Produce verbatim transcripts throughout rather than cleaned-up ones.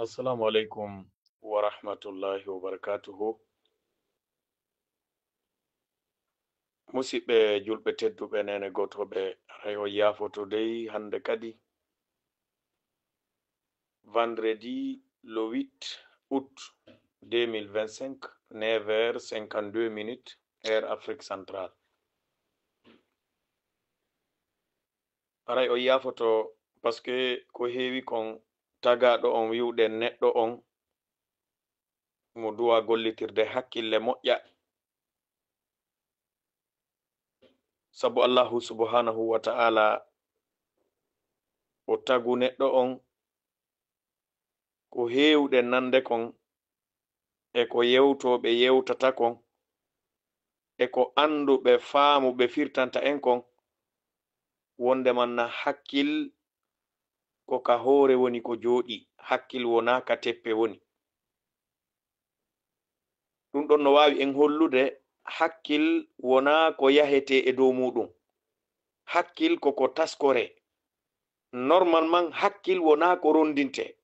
Assalamu aleykum wa rahmatullahi wa barakatuhu. Musidɓe julɓe tedduɓe, neene gotooɓe, haray on yaafoto dey hannde kadi, vendredi le huit août deux mille vingt-cinq, neuf heures cinquante-deux minutes, heure Afrique centrale. Haray on yaafoto, parce que ko heewi kon tagaaɗo on wi'uɗen neɗɗo on mo duwa gollitirde hakkille moƴƴa. Sabu Allahu subhanahu wa ta'ala o tagu neɗɗo on ko heewɗe nande kon, e ko yewtooɓe yewtata kon, e ko annduɓe faamuɓe firtanta en kon, wonde man na hakkil ko ka hoore woni ko jooɗi, hakkil wonaa ka teppe woni. Ɗum ɗon no waawi en hollude hakkil wonaa ko yahetee e dow muuɗum. Hakkil ko ko taskoree. Normalement, hakkil wonaa ko ronndintee.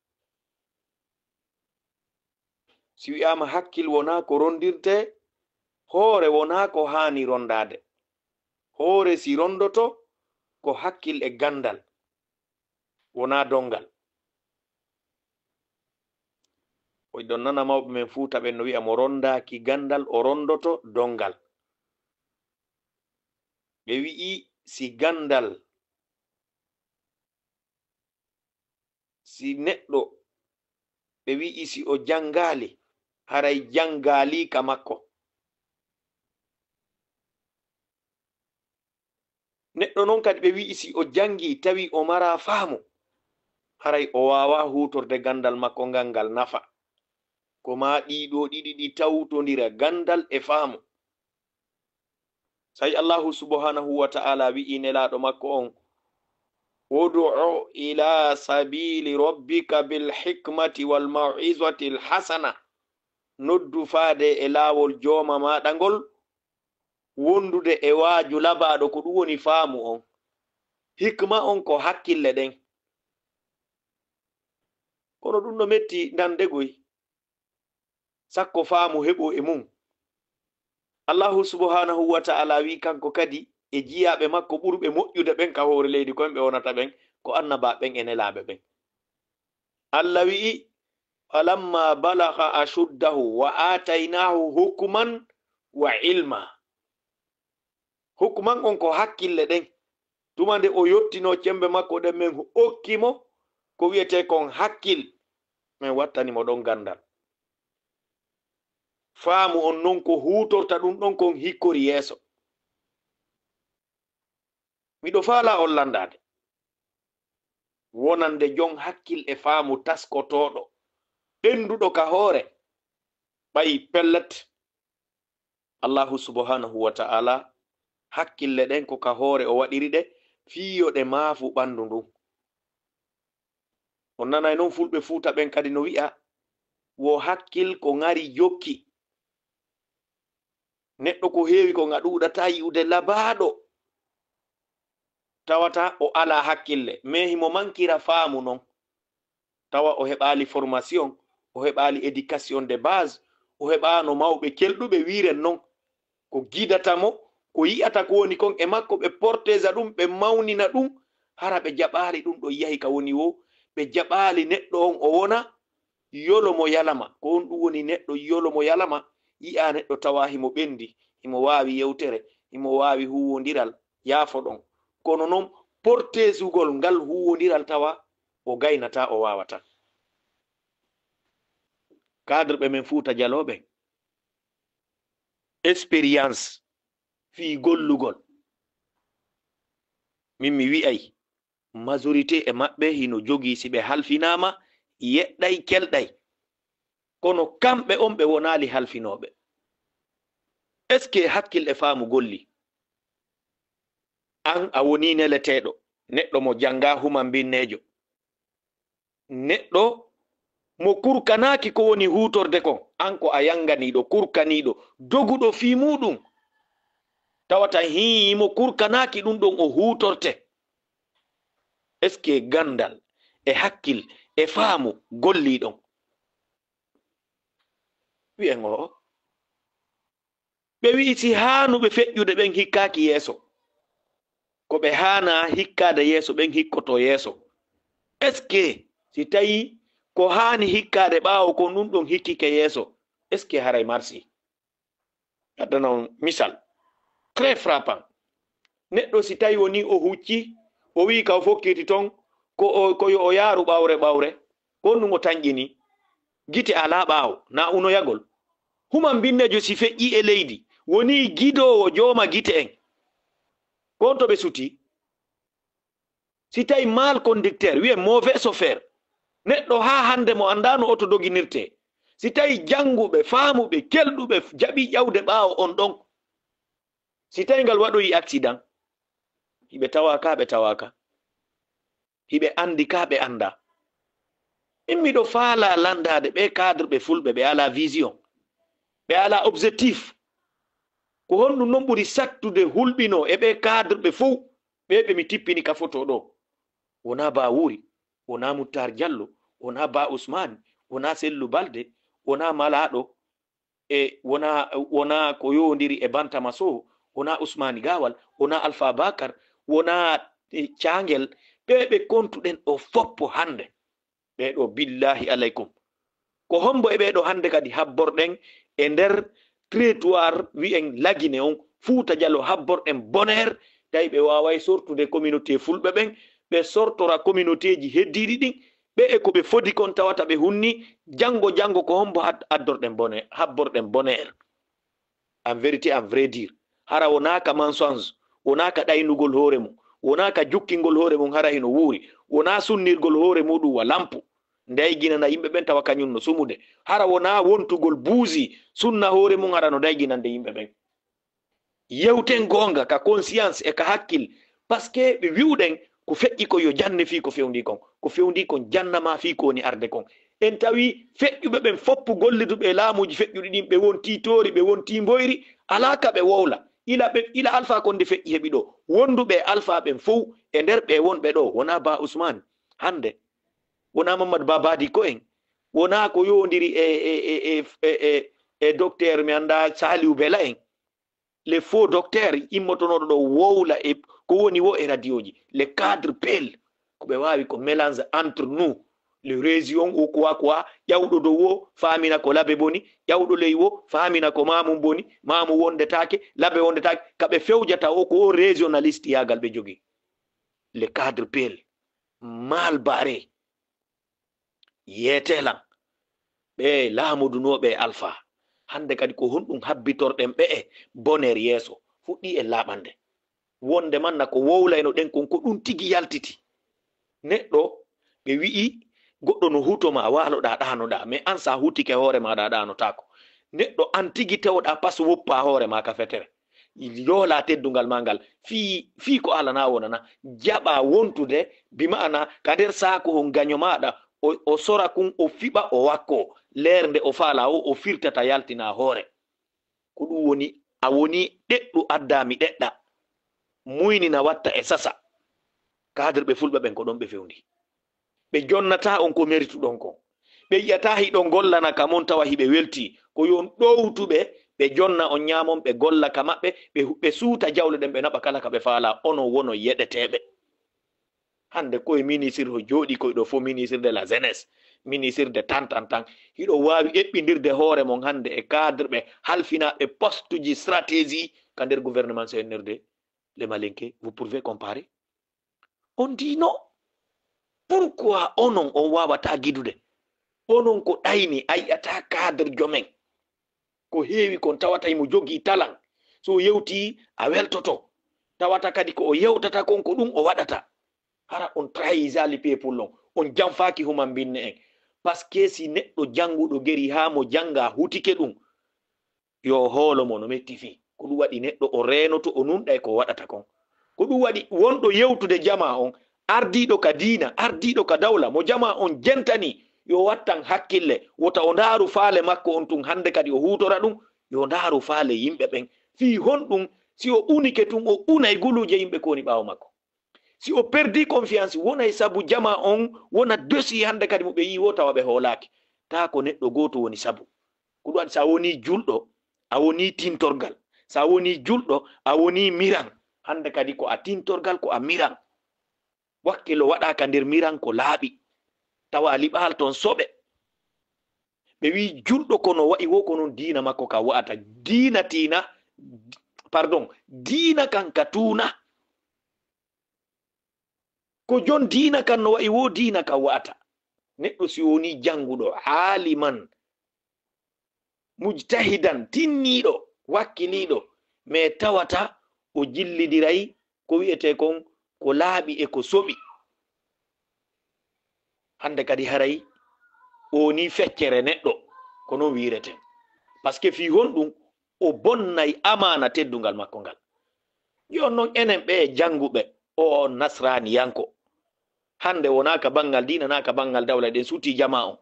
Si wi'aama hakkil wonaa ko ronndintee, hoore wonaa ko haani ronndaade. Hoore si ronndoto, ko hakkil e ganndal, wonaa donngal. Ko ɗon nana mawɓe men Fuuta ɓen no wi'a, mo ronndaaki ganndal, o ronndoto donngal. Ɓe wi'i si ganndal, si neɗɗo, ɓe wi'i si o janngaali, haray janngaali ka makko. Neɗɗo non kadi ɓe wi'i si o janngii tawi o maraa faamu, haray o waawaa huutorde ganndal makko ngal, ngal nafa. Ko maa ɗii ɗoo ɗiɗi ɗi tawtondira, ganndal e faamu. Say Allahu subhanahu wa ta'ala wi'i Nelaaɗo makko on, "Ud'u ila sabili rabbika bil hikmati wal maw'izatil hasana." Noddu faade e laawol jooma maaɗa ngol, wondude e waaju labaaɗo, ko ɗum woni faamu on. Hikma on ko hakkille ɗen. Kono ɗum no metti nande goy. Sakko faamu heɓo e mum. Allahu subhanahu wa ta'ala wi kanko kadi e jiyaaɓe makko ɓurɓe moƴƴude ɓen ka hoore leydi, ko en ɓe wonata ɓen, ko annabaaɓe ɓen e nelaaɓe ɓen. Allah wi'i, "Falamma balagha ashuddahu wa ataynaahu hukman wa ilma." Hukman on ko hakkille ɗen. Tuma nde o yottinoo cembe makko ɗen, men okki mo ko wi'etee kon hakkil, men wattani mo ɗon ganndal. Faamu on non ko huutorta ɗum ɗon kon hikkori yeeso. Miɗo faalaa on lanndaade wonande jon hakkil e faamu taskotooɗo, ɓennduɗo ka hoore, ɓay pellet, Allahu subhanahu wa ta'ala, hakkille ɗen ko ka hoore o waɗiri ɗe, fii yo ɗe maafu ɓanndu ndun. On nanay non Fulɓe Fuuta ɓen kadi no wi'a, "Wo hakkil ko ŋari jokki." Neɗɗo ko heewi ko nga ɗuuɗataa yi'ude labaaɗo, tawata o alaa hakkille, mais himo mankira faamu non. Tawa o heɓaali formation, o heɓaali éducation de base, o heɓaano mawɓe kelɗuɓe wiiren non. Ko gidata mo, ko yi'ata ko woni kon e makko, ɓe portesa ɗum, ɓe mawnina ɗum, hara ɓe jaɓaali ɗum ɗo yahi ka woni wo, ɓe jaɓaali neɗɗo on o wona yolo mo yalama. Ko on ɗum woni neɗɗo yolo mo yalama, yi'a neɗɗo tawa himo ɓendi, himo waawi yewtere, himo waawi huuwondiral, yaafoɗon. Kono non portesugol ngal huuwondiral tawa o gaynata, o waawata. Cadre ɓe men Fuuta Jaloo ɓen, expérience fii gollugol. Min mi wi'ay, majorité e maɓɓe hino jogii, si ɓe halfinaama, yeɗɗay, kelɗay. Kono kamɓe on ɓe wonaali halfinooɓe. Est-ce que hakkil e faamu golli? An a wonii neleteeɗo, neɗɗo mo janngaa humambinneejo. Neɗɗo mo kurkanaaki ko woni huutorde kon, an ko a yannganiiɗo, kurkaniiɗo, doguɗo fii muuɗum. Tawata hii mo kurkanaaki ɗum ɗon o huutorte. Est-ce que ganndal e hakkil e faamu gollii ɗon? Wi'en o. Ɓe wi'i si haanuɓe feƴƴude ɓen hikkaaki yeeso, ko ɓe haanaa hikkaade yeeso ɓen hikkoto yeeso. Est-ce que si tawi ko haani hikkaade ɓaawo kon ɗun ɗon hikkike yeeso, est-ce que haray marsi? Addana on misal très frappant. Neɗɗo si tawi woni o hucci, o wi'i ka o fokkiti ton, ko o, ko yo o yaaru ɓawre ɓawre, ko honɗun o tanƴini? Gite alaa ɓaawo, na unoyagol. Human binneejo si feƴƴi e leydi, woni gidoowo jooma gite en. Ko on to ɓe suti? Si tawi mal conducteur, wi'en mauvais chauffeur, neɗɗo haa hannde mo anndaa no oto doginirtee. Si tawi jannguɓe, faamuɓe, kelɗuɓe, jaɓi ƴawde ɓaawo on ɗon, si tawi ngal waɗoyi accident, hiɓe tawa ka, ɓe tawa ka. Hiɓe anndi ka, ɓe anndaa. Min miɗo faalaa lanndaade ɓee cadre ɓe fulɓe, ɓe alaa vision, ɓe alaa objectif. Ko honɗun non ɓuri sattude hulɓinoo e ɓee cadre ɓe fow, ɓee ɓe mi tippini ka foto ɗoo? Wonaa Ba Wuri, wonaa Muttar Jallo, wonaa Ba Usmaani, wonaa Sellu Balde, wonaa Malaaɗo, e wonaa, wonaa ko yowondiri e Bantama Sow, wonaa Usmaani Gaawal, wonaa Alfaa Bakar, wonaa, e, Caangel, ɓee ɓe kontuɗen ɗoo foppo hannde. Ɓee ɗoo, billaahi alaykum. Ko hombo e ɓee ɗoo hannde kadi habborɗen e nder territoire wi'en Lagine on, Fuuta Jalo, habborɗen Boneer, tawi ɓe waaway sortude communauté fulɓe ɓen, ɓe sortora communautéeji heddiiɗi ɗin, ɓe e ko ɓe fodi kon tawata ɓe hunni, janngo, janngo ko hombo had-, addorɗen Boneer, habborɗen Boneer? En vérité, en vrai dire, hara wonaa ka mensonge, wonaa ka ɗaynugol hoore mun, wonaa ka jukkingol hoore mun hara hino wuuri, wonaa sunnirgol hoore muɗum wa lampu, ndayginana yimɓe ɓen tawa kañun no sumude, hara wonaa wontugol buusi, sunna hoore mun hara no dayginande yimɓe ɓen. Yewten goonga ka conscience e ka hakkil, parce que ɓe wi'uɗen ko feƴƴi kon yo janne fii ko fewndii kon, ko fewndii kon janna maa fii ko woni arde kon. En tawi feƴƴuɓe ɓen foppu golliduɓe e laamuuji feƴƴuɗi ɗin, ɓe wontii Toori, ɓe wontii Mboyri, alaa ka ɓe wowla. Ila ɓe, ila Alfaa Konde feƴƴi heɓi ɗoo. Wonduɓe e Alfaa ɓen fow e nder ɓee wonɓe ɗoo, wonaa Ba Usmaan hannde, wonaa Mammadu Ba Baadi ko en, wonaa ko yowondiri e, e, e, e, e, e, e docteur, mi anndaa, Saliou Bela en. Les faux docteurs immotonooɗo ɗoo wowla e ko woni woo e radioji, les cadres pels, ko ɓe waawi ko mélange entre nous, les régions ou quoi quoi, ƴawɗo dow woo faamina ko Labe boni, ƴawɗo ley woo faamina ko Maamum boni, Maamum wondetaake, Labe wondetaake, ka ɓe fewjata o ko o régionaliste yaagal ɓe jogii. Les cadres pels, mal barrés. Yeetee lan, ɓee laamodunooɓe e Alfaa, hannde kadi ko honɗun habbitorɗen ɓe'e Boneer yeeso? Fuɗɗii en laaɓande. Wonde man na ko wowlayno ɗen kon, ko ɗun tigi yaltiti. Neɗɗo, ɓe wi'i, goɗɗo no huto ma, waaloɗaa, ɗaanoɗaa, mais an sa hutike hoore maaɗa, a ɗaanotaako. Neɗɗo, an tigi tewɗaa pas woppaa hoore maa ka fetere. Yoolaa teddungal maa ngal fii, fii ko alanaa wonana, jaɓaa wontude, bi ma'ana ka nder saaku hon gaño maaɗa, o, o sora kun, o fiɓa, o wakkoo. Leer nde o faalaa o, o firtata yaltinaa hoore. Ko ɗun woni, a wonii ɗeɗɗu, addaa mi ɗeɗɗa. Muynina watta e sasa. Kaadirɓe fulɓe ɓen ko ɗon ɓe fewndi. Ɓe jonnataa on ko merituɗon kon. Ɓe yi'ataa hiɗon gollana ka mon tawa hiɓe weltii. Ko yo on ɗowtu ɓe, ɓe jonna on, ñaama on, ɓe golla ka maɓɓe, ɓe hu-, ɓe suuta jawle ɗen, ɓe naɓa kala ka ɓe faalaa, onon wonon yeɗeteeɓe. Hannde ko e ministre o jooɗii koy ɗoo fow, ministre de la jeunesse, ministre de tan, tan, tan. Hiɗo waawi eɓɓindirde hoore mon hannde e cadre ɓe halfinaaɓe poste ji stratégie ka nder gouvernement C N R D, les Malinké, vous pouvez comparer? On dit non. Pourquoi onon on waawataa gidude? Onon ko ɗayni, a yi'ataa cadre jomen. Ko heewi kon tawata himo jogii talan. So yewtii, a weltoto. Tawata kadi ko o yewtata kon, ko ɗun o waɗata. Hara on trahisa le peuple on. On janfaaki human binne en. Parce que si neɗɗo jannguɗo geri haa mo jannga hutike ɗun, yo hoolo mo no metti fii. Ko ɗun waɗi neɗɗo o reenoto, o nunɗa e ko waɗata kon. Ko ɗun waɗi wonɗo yewtude jamaa on, ardiiɗo ka diina, ardiiɗo ka dawla, mo jamaa on jentanii, yo wattan hakkille, wota o ndaaru faale makko on tun hannde kadi o huutora ɗun, yo ndaaru faale yimɓe ɓen. Fii honɗun, si o unike tun, o unay guluuje yimɓe ko woni ɓaawo makko. Si o perdii confiance, wonay sabu jamaa on wona dosi hannde kadi mo ɓe yi'i woo tawa ɓe hoolaaki. Taa ko neɗɗo gooto woni sabu. Ko ɗum waɗi, so a wonii julɗo, a wonii tintorgal. So a wonii julɗo, a wonii miran. Hannde kadi ko a tintorgal, ko a miran. Wakkilo waɗaaka nder miran ko laaɓi. Tawa liɓaal toon soɓe. Ɓe wii julɗo ko no wa'i wo ko noon diina makko ka wa'ata. Diina tiina, pardon, diina kan ka tuuna. Ko jon diina kan no wa'i wo diina ka wa'ata. Neɗɗo si wonii jannguɗo, aaliman, mujtahidan, tinniiɗo, wakkiliiɗo, mais tawata o jillidiray ko wi'etee kon ko laaɓi e ko soɓi. Hannde kadi haray o wonii feccere neɗɗo, ko noon wiireten. Parce que fii honɗum? O bonnay amaana teddungal makko ngal. Yo noon enen ɓe jannguɓe, o on nasraaniyanko. Hannde wonaa ka banngal diina, naa ka banngal dawla, eɗen sutii jamaa on.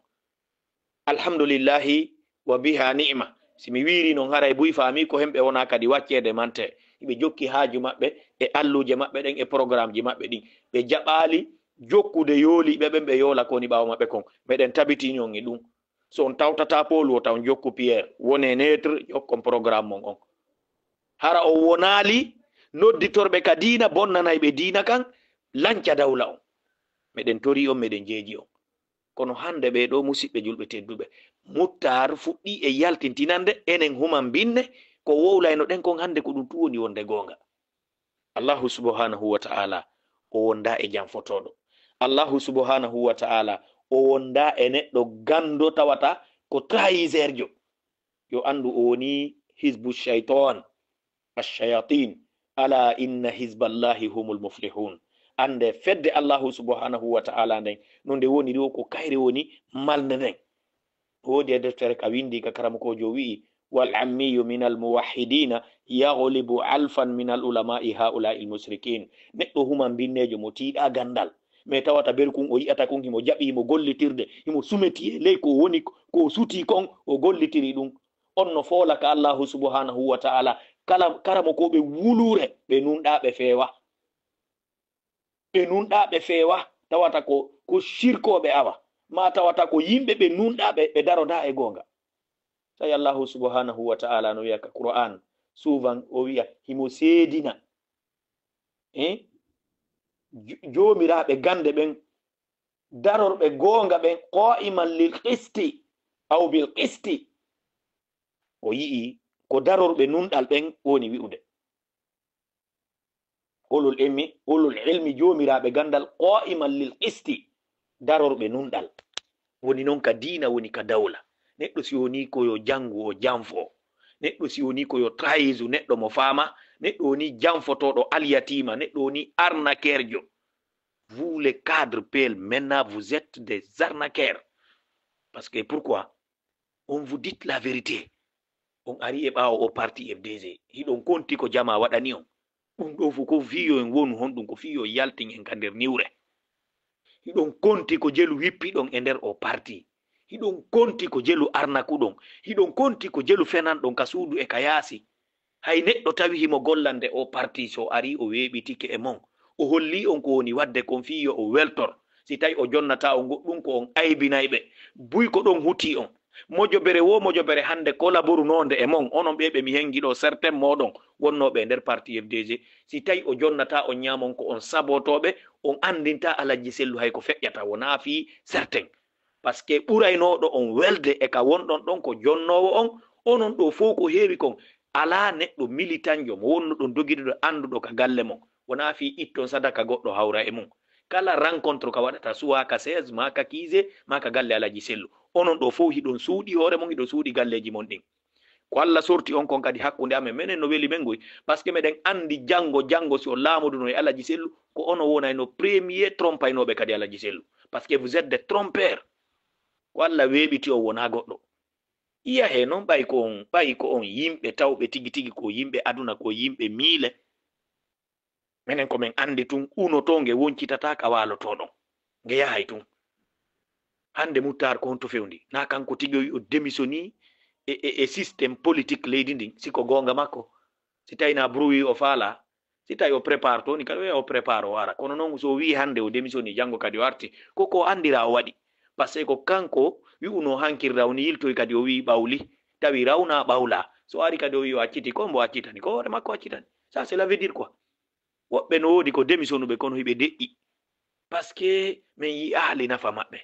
Alhamdulillahi wa biha ni'ma. Si mi wiiri noon, haray buy faami ko hemɓe wonaa kadi wacceede mante. Hiɓe jokki haaju maɓɓe e alluuje maɓɓe ɗen e programmeji maɓɓe ɗin. Ɓe jaɓaali jokkude yooliiɓe ɓen, ɓe yoola ko woni ɓaawo maɓɓe kon. Meɗen tabitini on e ɗum. So on tawtataa Pool, wota on jokku Piyeer. Wonee neutre, jokkon programme mon on. Hara on wonaali nodditorɓe ka diina, bonnanayɓe diina kan, lanca dawla on. Meɗen torii on, meɗen jeeji on. Kono hannde ɓee ɗoo musiɓɓe julɓe tedduɓe, Muttaar fuɗɗii e yaltintinande enen human binne, ko wowlaynoɗen kon hannde ko ɗum tun woni wonde goonga. Allahu subhanahu wa ta'ala o wondaa e janfotooɗo. Allahu subhanahu wa ta'ala o wondaa e neɗɗo ganndo tawata ko trahiseurjo. Yo anndu o wonii hizbu shaytan, ash-shayatin. Ala inna hizballahi humul muflihun. Annde fedde Allahu subhanahu wa ta'ala nden, no nde woniri wo ko kayre woni malnde nden. Woodi e deftere ka windi ka karamokoojo wi'i, "Wal ammiyu minal muwahhidina yaghlibu alfan minal ulama'i ha'ula'il mushrikin." Neɗɗo human binneejo mo tiiɗaa ganndal, mais tawata berkun o yi'ata kun himo jaɓi, himo gollitirde, himo sumeti e ley ko woni ko o sutii kon, o gollitiri ɗum. On no foola ka Allahu subhanahu wa ta'ala, kala karamokooɓe wuluure, ɓe nunɗaa ɓe feewa. Ɓe nunɗaa ɓe feewa, tawata ko, ko shirkooɓe awa, maa tawata ko yimɓe ɓe nunɗaa ɓe, ɓe darodaa e goonga. Tawi Allahu subhanahu wa ta'ala no wi'a ka Qur'an, souvent o wi'a himo seedina, eh? Jo-, joomiraaɓe gannde ɓen, darorɓe goonga ɓen, qa'iman lil qisti, aw bil qisti. O yi'i ko darorɓe nunɗal ɓen woni wi'ude. Ulul ilmi, ulul ilmi, joomiraaɓe ganndal, qa'iman lil qisti, darorɓe nunɗal. Woni noon ka diina, woni ka dawla. Neɗɗo si wonii ko yo janngu, o janfo. Neɗɗo si wonii ko yo trahisu, neɗɗo mo faama. Neɗɗo wonii janfotooɗo alyatiima, neɗɗo wonii arnaqueurjo. Vous les cadres P L, maintenant vous êtes des arnaqueurs. Parce que pourquoi? On vous dit la vérité. On ari e ɓaawo o parti F D G. Hiɗon konti ko jamaa waɗani on. Ɗum ɗoo fof ko fii yo en wonu honɗum, ko fii yo yaltin en ka nder niwre. Hiɗon konti ko jelu wippiɗon e nder o parti. Hiɗon konti ko jelu arnakuɗon. Hiɗon konti ko jelu fenanɗon ka suudu e ka yaasi. Hay neɗɗo tawi himo gollande o parti, so ari o weeɓitike e mon, o holli on ko woni waɗde kon fii yo o weltor. Si tawi o jonnataa on goɗɗum, ko on aybinayɓe. Buy ko ɗon huti on. Mojobere wo mojobere hannde kolaborunoonde e mon, onon ɓee ɓe mi hengi ɗoo, certains mooɗon wonnooɓe e nder parti F D G. Si tawi o jonnataa on ñaamon, ko on sabotooɓe, on anndintaa Alajji Sellu hay ko feƴƴata, wonaa fii certains. Parce que ɓuraynooɗo on welde e ka wonɗon ɗon ko jonnoowo on, onon ɗoo fof ko heewi kon, alaa neɗɗo militanjo mo wonno ɗon dogiɗuɗo annduɗo ka galle mon, wonaa fii itton sadaka goɗɗo hawra e mum. Kala rencontre ka waɗata, suwaa ka seize, maa ka quinze, maa ka galle Alajji Sellu, onon ɗoo fof hiɗon suuɗi hoore mon, hiɗon suuɗi galleeji mon ɗin. Ko Alla sorti on kon kadi hakkunde amen, menen no weli men ngoy, parce que meɗen anndi janngo, janngo si on laamoduno e Alajji Sellu, ko onon wonayno premier trompaynooɓe kadi Alajji Sellu, parce que vous êtes des trompeurs. Ko Alla weeɓiti on, wonaa goɗɗo. Iya he noon, ɓay ko on, ɓay ko on yimɓe tawɓe tigi tigi, ko yimɓe aduna, ko yimɓe miile. Menen ko men anndi tun, uno to nge woncitataa ka waalo to ɗon. Nge yahay tun. Hannde Muttar ko honto fewndi? Na kanko tigi o wi o demisoni e, e, e système politique leydi ndin, si ko goonga makko. Si tawi na bruit o faala, si tawi o prépare to, ni kadi o yaha o prépare o ara. Kono noon so o wi hannde o demisoni, janngo kadi o arti, ko ko anndira o waɗi. Parce que ko kanko wi'uno hankirda, o ni yiltoy kadi o wi ɓawli. tawi rawna ɓawla. So ari kadi o wi o acciti, ko mbo accitani, ko hoore makko accitani. Ça, cela veut dire quoi? Woɓɓe no woodi ko demi sonuɓe, kono hiɓe deƴƴi. Parce que min yi'aali nafa maɓɓe.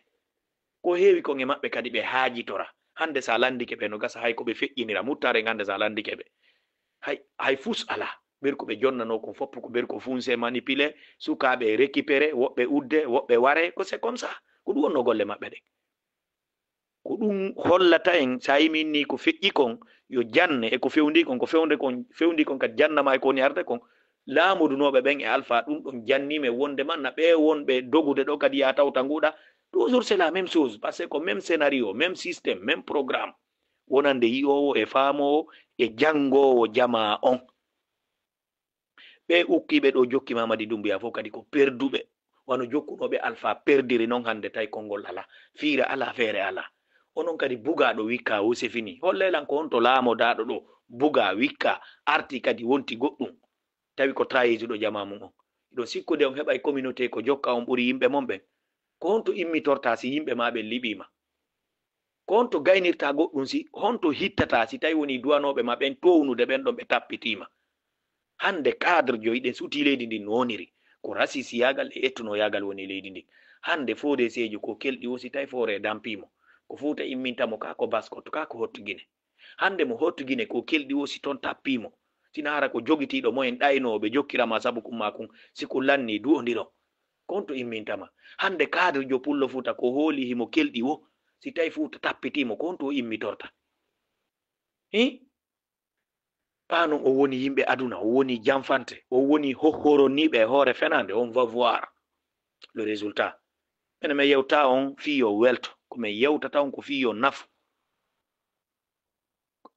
Ko heewi kon e maɓɓe kadi ɓe haajitora. Hannde sa lanndike ɓe no gasa hay ko ɓe feƴƴinira. Muttare hannde sa lanndike ɓe. Hay, hay fus alaa. Ɓeer ko ɓe jonnanoo kon fof ko ɓeer ko funse manipulé, sukaaɓe récupéré, woɓɓe udde, woɓɓe ware, ko c'est comme ça. Ko ɗum wonnoo golle maɓɓe ɗen. Ko ɗum hollata en, so a yimii nii ko feƴƴi kon, yo janne e ko fewndii kon, ko fewnde kon, fewndii kon kadi jannama e ko woni arde kon. Laamodunooɓe ɓen e alfaa ɗum ɗon jannii men wonde man na ɓee wonɓe dogude ɗo kadi yaa tawta nguuɗa. Toujours c'est la même chose, parce que ko même scénario, même système, même programme. Wonande yi'oowo e faamoowo e janngoowo jamaa on. Ɓee ukkiiɓe ɗo jokki Mamadi Doumbouya fof kadi ko perduɓe. Wano jokkunooɓe Alpha perdiri non hannde tawi konngol alaa, fiira alaa, feere alaa. Onon kadi bugaaɗo wikka o sefini. Holle lan ko honto laamodaaɗo ɗo bugaa wikka arti kadi wonti goɗɗum. Tawi ko trahisuɗo jamaa mum on. Hiɗon sikkude on heɓay communauté ko jokka on ɓuri yimɓe mon ɓen. Ko honto immitorta si yimɓe maa ɓen liɓiima? Ko honto gaynirta goɗɗum si, honto hittata si tawi woni duwanooɓe ma ɓen townude ɓen ɗon ɓe tappitiima? Hannde cadre jo hiɗen sutii leydi ndin no woniri, ko rasisiyaagal e ettunoyaagal woni leydi ndin. Hannde fooreeseejo ko kelɗi o si tawi foore dampiimo, ko Fuuta imminta mo ka ko Baskot ka ko Hottu Gine. Hannde mo Hottu Gine ko kelɗi o si ton tappiimo, sina hara ko jogitiiɗo moyen ɗaynoowo ɓe jokkira ma sabu kun ma kun, si kun lanni duwondiro. Ko honto immintama? Hannde cadre jo Pullo Fuuta ko hooli himo kelɗi wo, si tawi Fuuta tappitiimo, ko honto o immitorta? Hi? Ɓaa non o woni yimɓe aduna, o woni janfante, o woni hohoroniiɓe e hoore fenaande, on va voir le résultat. Ene men yewta on fii yo welto, ko men yewtata on ko fii yo nafu.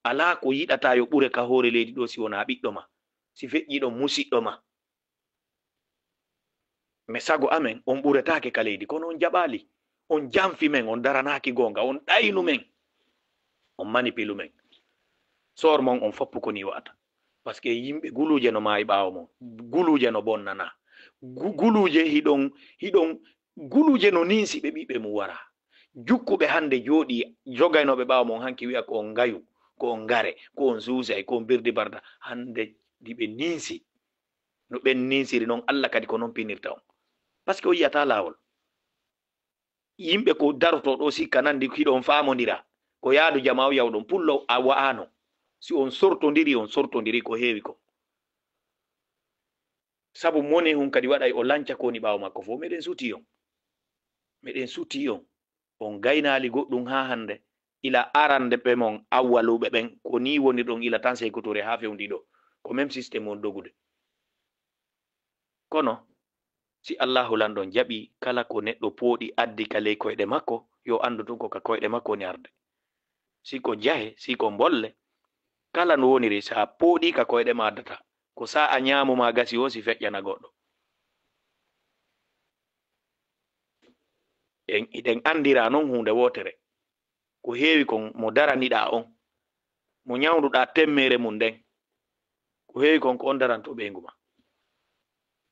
Alaa ko yiɗata yo ɓure ka hoore leydi ɗo si wonaa ɓiɗɗo ma, si feƴƴiɗon musiɗɗo ma. Mais sago amen, on ɓuretaake ka leydi, kono on jaɓaali. On janfi men, on daranaaki goonga, on ɗaynu men, on manipilu men. Soor mon on foppu ko ni wa'ata. Parce que yimɓe guluuje no maayi ɓaawo mon, guluuje no bonnana. Gu-, guluuje hiɗon, hiɗon, guluuje no ninsi ɓe ɓiɓɓe mum wara. Jukkuɓe hannde jooɗi jogaynooɓe ɓaawo mon hanki wi'a ko on ngayu, ko on ngare, ko on suusay, ko on birdi barda. Hannde hiɓe ninsi. No ɓen ninsiri non, Allah kadi ko non pinirta on. Parce que o yi'ata laawol. Yimɓe ko daroto ɗo sikka nandi hiɗon faamondira. Ko yaadu jamaa o yawɗon. Pullo a wa'ano. Si on sortondiri, on sortondiri ko heewi ko. Sabu mone hun kadi waɗay o lanca ko woni ɓaawo makko fof. Meɗen suti on. Meɗen suti on. On gaynaali goɗɗum haa hannde. Ila arande ɓe mon awwaluɓe ɓen. Ko ni woni ɗon ila tan Seeku Ture haa fewndi ɗo. Ko même système on dogude. Kono, si Allaahu Lanɗo jaɓi kala ko neɗɗo pooɗi addi ka ley koyɗe makko, yo anndu tun ko ka koyɗe makko woni arde. Si ko jahe, si ko mbolle, kala no woniri, si a pooɗii ka koyɗe ma addata, ko sa a ñaamu ma gasi o si feƴƴana goɗɗo. En, hiɗen anndira non huunde wootere. Ko heewi kon mo daraniɗaa on, mo ñawnduɗaa temmeere mum nden, ko heewi kon ko on daranto ɓeyngu ma.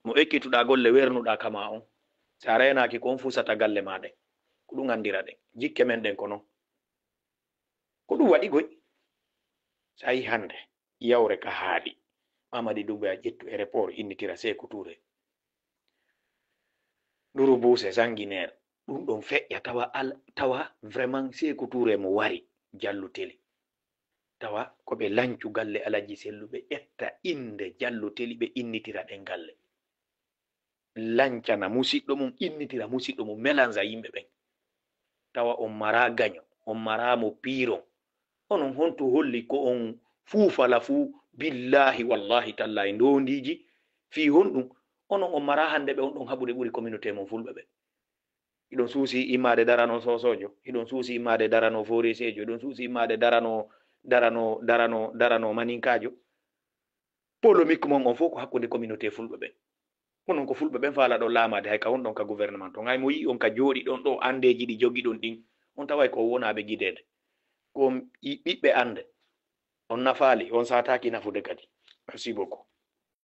Mo ekkituɗaa golle wernuɗaa kama on, si a reenaaki ko on fusata galle ma ɗen. Ko ɗum anndira ɗen. Jikke men ɗen ko non. Ko ɗum waɗi goy. So a yii hannde, yawre ka haaɗi. Mamadi Doumbouya ƴettu aéroport innitira Seeku Touré. Nduru buuse sanguinaire. Ɗum ɗon feƴƴa tawa al-, tawa vraiment Seeku Touré mo wari Jallo Teli. Tawa ko ɓe lancu galle Alaji Sellu, ɓe ƴetta innde Jallo Teli, ɓe innitira ɗen galle. Lancana musiɗɗo mum, innitira musiɗɗo mum, mélange a yimɓe ɓen. Tawa on mara gaño, on mara mo piiron. Onon honto holli ko on fuu fala fuu, billahi, wallahi, tallahi, ndondiiji fii honɗum? Onon on mara hannde ɓe on ɗon haɓude ɓuri communauté mon fulɓe ɓe. Hiɗon suusi immaade darano soosoojo, hiɗon suusi immaade darano fooreeseejo, hiɗon suusi immaade darano, darano, darano, darano maninkaajo. Polémique mon on fof ko hakkunde communauté fulɓe ɓen. Onon ko fulɓe ɓen faala ɗon laamaade, hay ka won ɗon ka gouvernement ton, hay mo yi'i on ka jooɗi ɗon ɗo, anndeeji ɗi jogi ɗon ɗin, on taway ko wonaaɓe gideede. Ko on ɓiɓɓe annde, on nafaali, on saataaki nafude kadi. Merci beaucoup.